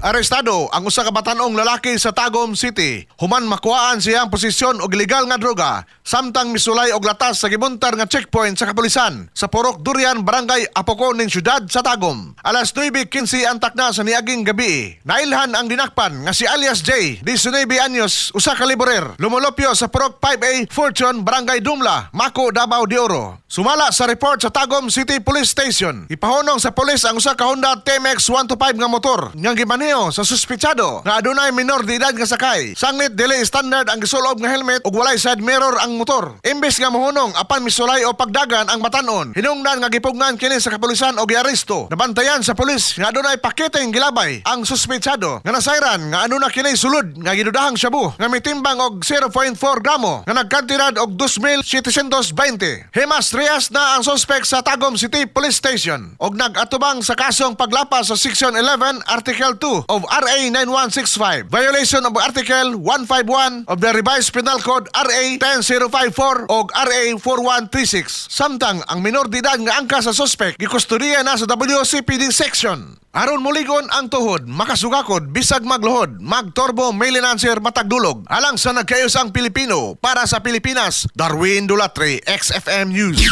Arestado ang usa ka batan-ong lalaki sa Tagum City human makuhaan siyang posisyon og ilegal nga droga samtang misulay og latas sa gibuntar nga checkpoint sa kapulisan sa Purok Durian, Barangay Apoco ning syudad sa Tagum. Alas 9:15 ang takna sa niaging gabi. Nailhan ang dinakpan nga si alias J, 19 anyos, usa ka laborer, lumulupyo sa Purok 5A, Fortune, Barangay Dumla, Maco, Davao de Oro. Sumala sa report sa Tagum City Police Station, ipahunong sa pulis ang usa ka Honda TMX 125 nga motor nga gimaneho sa suspetsado nga adunay minor de edad nga sakay. Sanglit dili standard ang gisulob nga helmet ug walay side mirror ang motor. Imbes nga mohunong apan misulay o pagdagan ang batan-on, hinungdan nga gipugnan kini sa kapulisan og giaresto. Nabantayan sa pulis nga adunay paketeng gilabay ang suspetsado nga nasayran nga aduna kini sulod nga gidudahang shabu nga mitimbang og 0.4 gramo nga nagkantidad og 2,720. Himas Trias na ang suspect sa Tagum City Police Station og nag-atubang sa kasong paglapas sa Section 11, Article 2 of RA 9165, violation of Article 151 of the Revised Penal Code RA 10054 og RA 4136. Samtang ang minor de edad nga angkas sa suspect gikustodiya na sa WCPD section. Aron muligon ang tuhod, makasugakod bisag magluhod, magtorbo Mailinanser matagdulog. Alang sa nagkayos ang Pilipino para sa Pilipinas, Darwin Dulatre, XFM News.